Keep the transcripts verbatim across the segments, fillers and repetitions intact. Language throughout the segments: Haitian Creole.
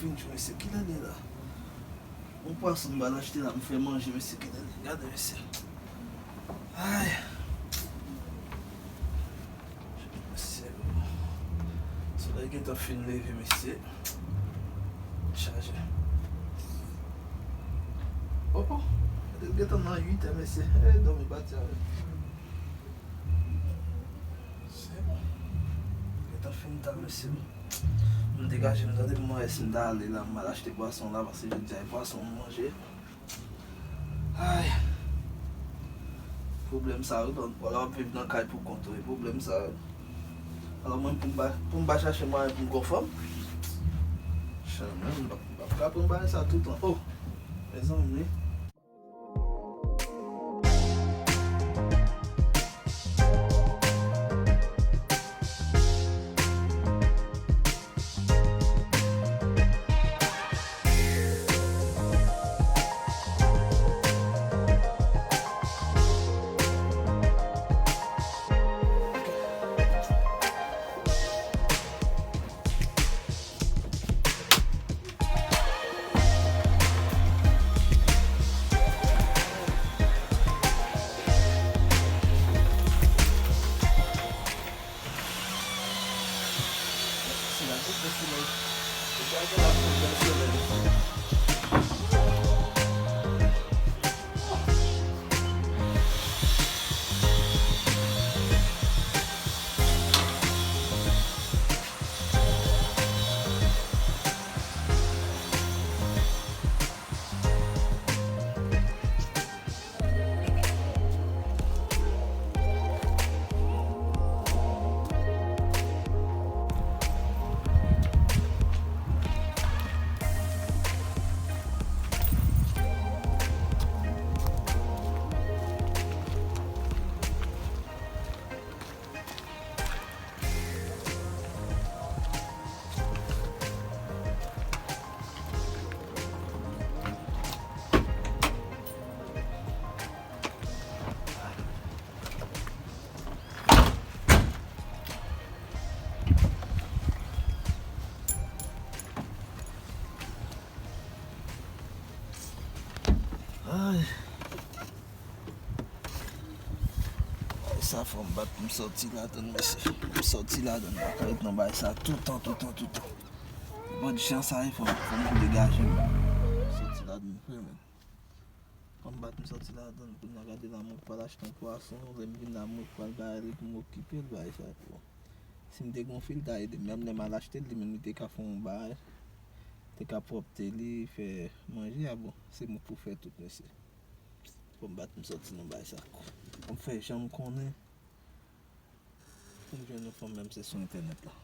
Fin jou, mesye, kilè l ye la? Yon pwason m al achte la, m fè manje, mesye, kilè l ye? Gade, mesye. Ay. Mesye, solèy gentan fin leve, mesye. Chaje. Oh, oh. Li gentan nan uit è, mesye. Eh, dòmi pati avè m. Se bon. Gentan fin ta, mesye. M degaje m, tande m wè si m ta ale la, m al achte pwason la, paske jodi a e pwason m manje. Ay. Pwoblèm sa yo, donk, w ap viv nan kay pou kont ou, e pwoblèm sa yo. Alò, mwen, pou m pa, pou m pa chache mwayen pou m gon fanm, chan, mwen, m p ap, m p ap ka pran bagay sa toutan. Oh, mezanmi. Ay. Ay, sa fò m bat pou m sòti ladann, mesye. Pou m sòti ladann, m pa ka ret nan bagay sa toutan, toutan, toutan. Bò di chan sa, fò, fò m degaje m. Sòti ladann vre, men. Fò m bat m sòti ladann. Kounye a gade la, mwen pral achte yon pwason. Lè m vin la, mwen pral bay li pou m okipe l, bay sa tou. Si m te gon fi, l ta ede m. Menm lè m al achte l, li menm li te ka fè yon bagay. Te ka pwòpte li, fè manje a, bon. Se mwen pou fè tout, mesye. Fò m bat m sòti nan bagay sa. Fò m fè jan m konnen. Pou m jwenn yon fanm, menm se sou entènèt la.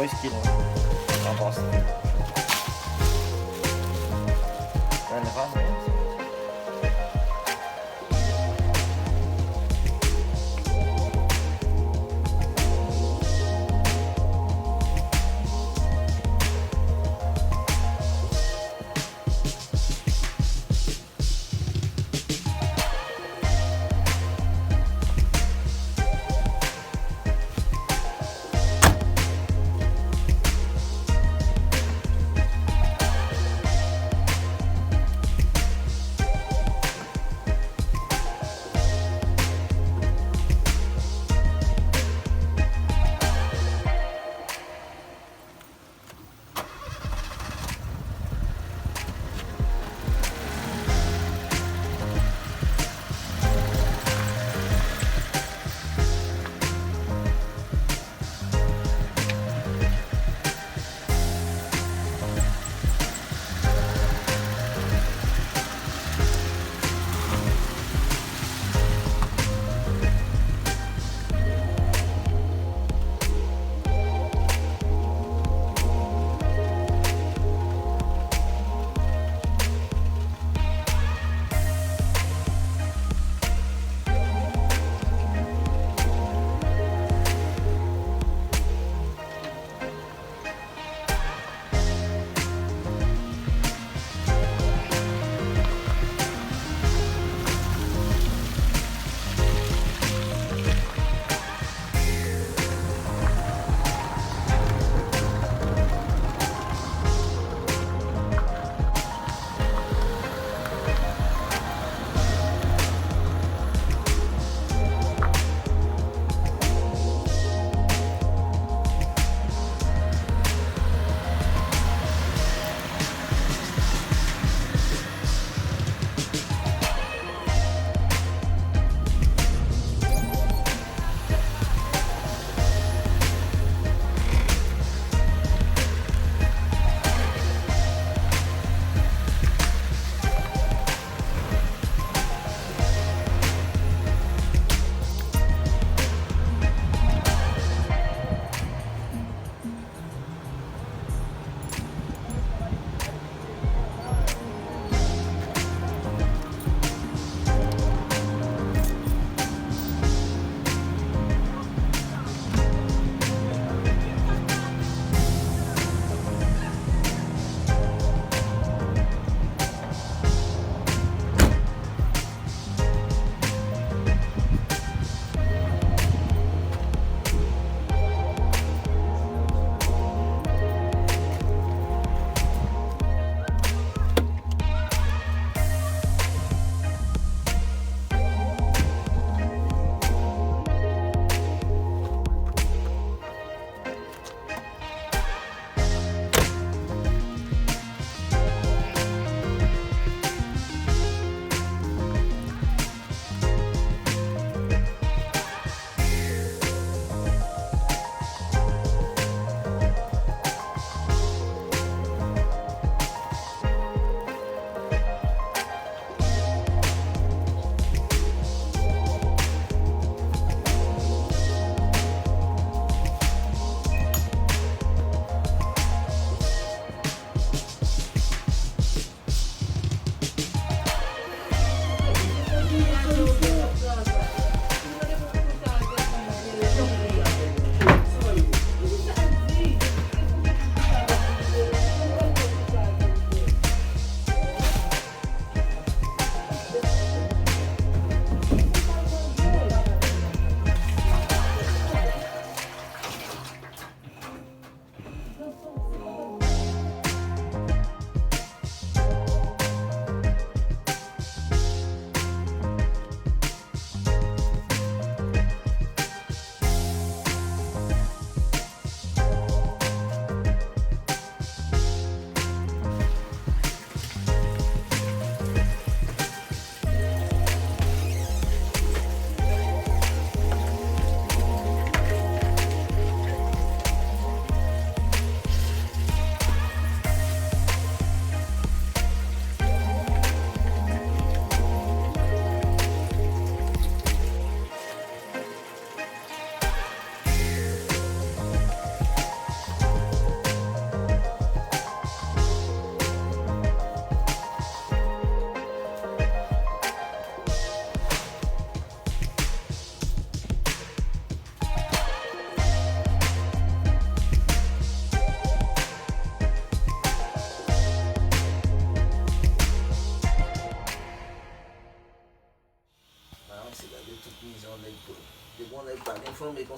Skill. Avans. Relevant.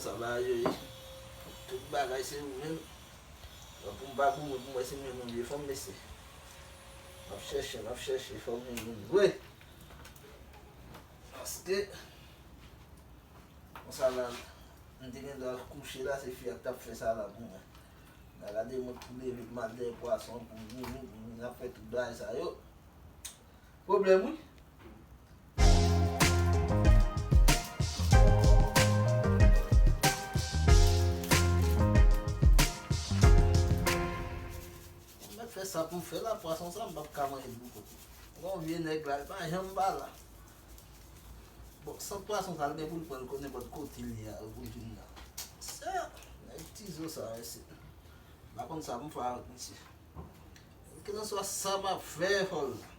Sa bagay yo ye. Tout bagay se ou menm. Bon, pou m pa goumen, pou m wè si m jwenn yon vye fanm, mesye. M ap chèche, m ap chèche, fò m jwenn youn vre. Paske, konsa la, m te gen dwa kouche la, se fi a k t ap fè sa la pou mwen. Nan gade mwen pou leve, pou m al dèyè pwason, pou m vini, pou m vin ap fè tout bagay sa yo. Pwoblèm, wi. Mwen fè sa pou m fè la, pwason sa, m p ap ka manje l pou kont mwen. Gon vye nèg la, li pa janm pa la. Bon, sant pwason sa, l gen pou l pran l nenpòt kote l ye a, pou l vin la. Sè, nèg Tizo sa, mesye. M pa konn sa pou m fè avèk misye. Kèlkanswa sa m ap fè, fò l la.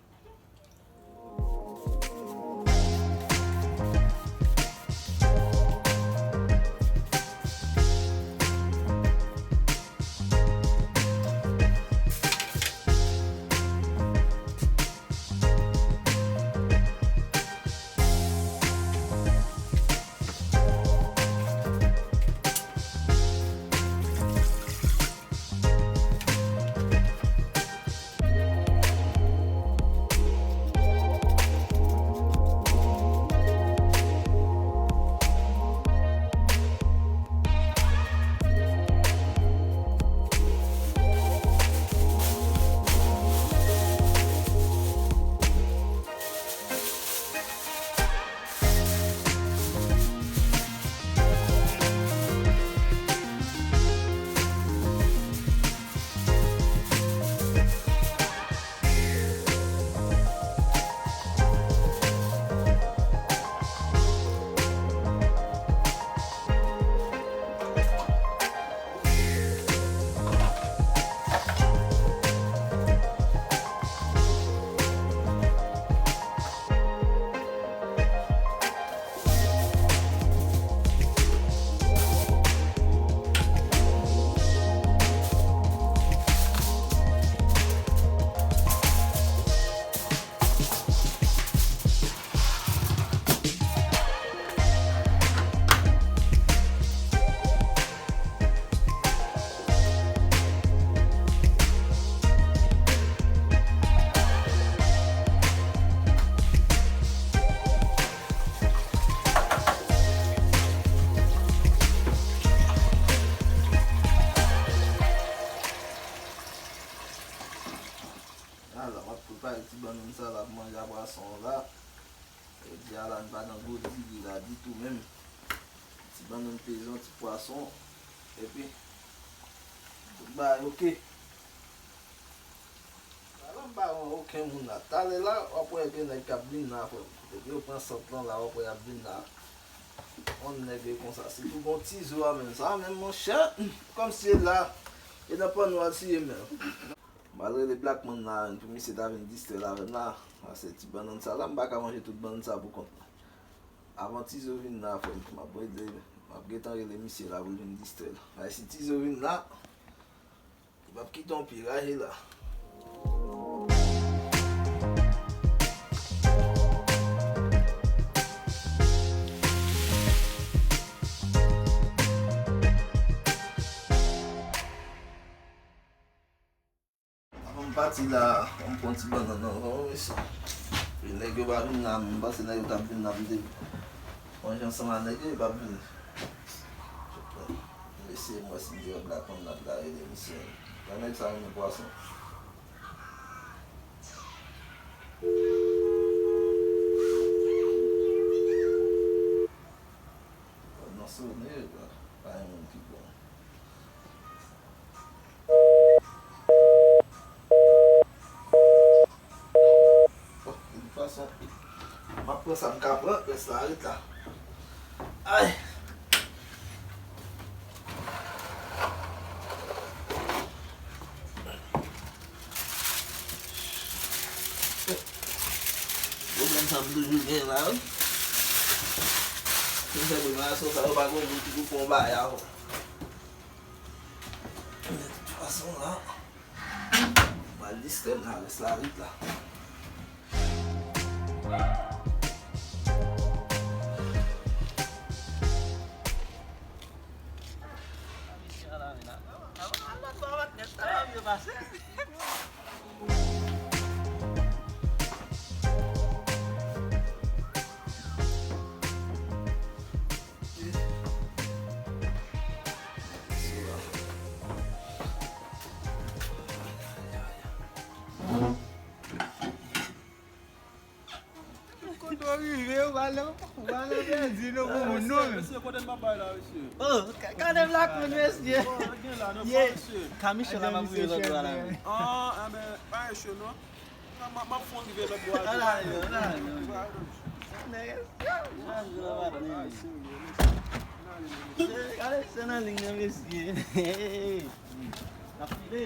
Ala, m ap prepare ti bannann sa la pou manje a pwason an la. Jodi a la, n pa nan gwo diri la ditou menm. Ti bannann pezon, ti pwason, epi tout bagay oke. Ala m pa wè okenn moun la. Talè la, w ap wè gen nèg k ap vin la, frè m. Depi yo pran sant lan la, w ap wè y ap vin la. Yon nèg yo konsa. Sitou gon Tizo a menm. Sa menm, monchè, kòmsi e la, e nan pannwa l si ye menm. M al rele Blackman la pou misye ta vin distrè l avè m la. Paske ti bannann sa la, m pa ka manje tout bannann sa pou kont mwen. Avan Tizo vin la, frè m, m ap rele, m ap gentan rele misye la pou l vin distrè l. Ay, si Tizo vin la, li p ap kite yon pye raje la. Avan m pati la, fò m pran ti bannann nan, wi, mesye. Epi nèg yo pa vin la, m panse nèg yo t ap vin la, m te manje ansanm ak nèg yo, yo p ap vin. Mesye, m wè si m te wè Blackman la, m ta rele misye. Jan nèg sa renmen pwason. Nan sone, pa gen moun ki bon. Bon, de tout fason, m ap pran sa m ka pran, rès la ret la. Ay! Pwoblèm sa m toujou gen la, wi. Se fè preparasyon sa yo, pa gen moun ki pou fè yon bagay avan. Men de tout fason la, m al distrè m la, rès la ret la. pase. Kote w rive, ou pa nan, ou pa nan pèdi non pou moun non. Mesye, kote m ap bay la, mesye? Oh, ka- gade m lakou, mesye. Oh, gen la, nan fò, mesye. Kamichon la m ap rive lòt bò la, men. Ah, enben, pa enche non. M ap, m ap fon rive lòt bò a. Ala yo, ala yo. Nèg, ala yo, ala yo. Gade, se nan liy nan, mesye. N ap file.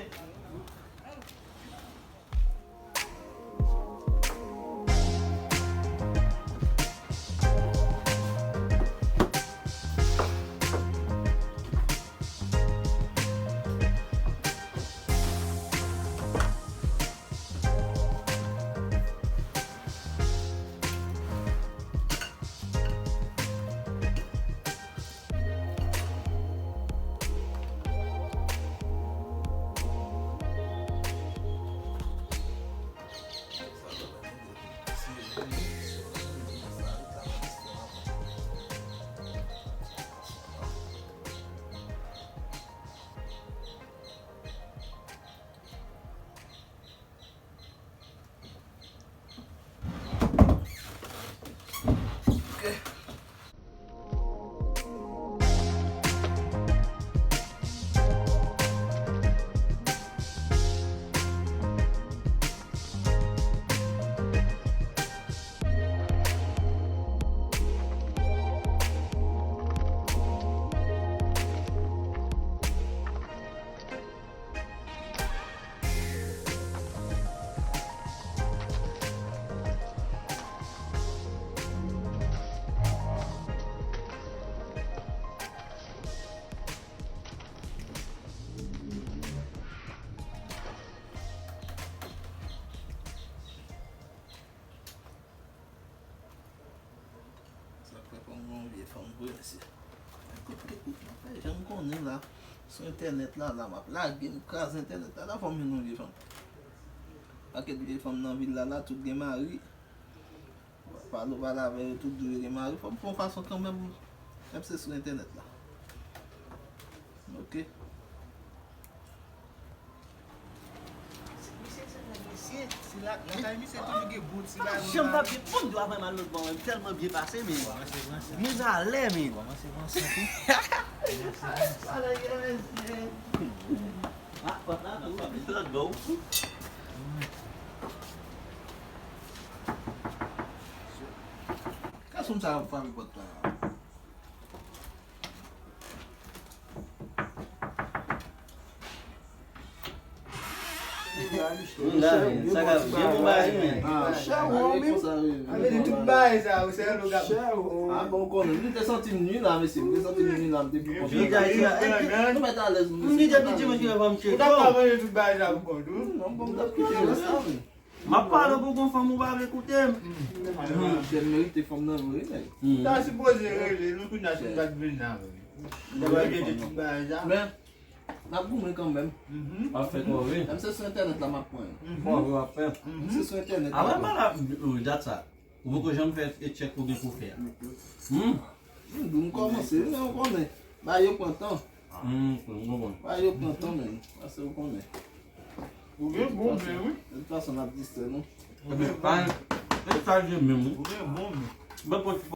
Sa fè kòm yon vye fanm vre, mesye. Kote, kote, kote, jan m konnen la, sou entènèt la, la, m ap lage, m kraze entènèt la, la fò m jwenn yon vye fanm. Pakèt vye fanm nan vil la, la, tout gen mari. Pale w pale avè yo, tout di w yo gen mari. Fò m fè yon fason kanmenm, menm si se sou entènèt la. Ok. Misye se nèg mesye, si la, lakay misye toujou gen bon ti bagay. Janm t ap byen, bon, m dwe avè m al lòt bò, m tèlman byen pase, men. Mizalè, men. Ala gen mesye. Ah, pòt la tou, lòt bò. Kè sou m sa ap frape pòt la. Sa ka byen bon bagay, men. Ah, chè won, men. Avè di tout bagay sa, ou se lè ou gade. Ah, bon, konnen. M te santi m nwi la, mesye. M te santi m nwi la, m te kontan. Nou mèt alèz, nou. M di depi dimanch ki fè m tcheke. Ou ta ka manje tout bagay sa pou kont ou. Non, bon, m t ap kite rès la, men. M ap pale pou gon fanm ou pa vle koute m. Chèn merite fanm nan vre, nèg. Ta sipoze rele nou kounye a si nou pa t vin la vre. N ta pral rete tout bagay sa. Men, n ap goumen kanmenm. W ap fè twò vre. Menm se sou entènèt la m ap pran yo. Twò vre w ap fè. Menm se sou entènèt la. Apre m pa la, wi, dat sa. Ou poko janm fè e tchèk ou gen pou fè a. Hmm. M di w m kòmanse, men ou konnen. Bagay yo pran tan. Hmm, m konprann. Bagay yo pran tan, men. Pase ou konnen. Ou gen bon men, wi. De tout fason, n ap distrè nou. Ebyen, pa, e sa je menm, wi. Ou gen bon men. Mwen pran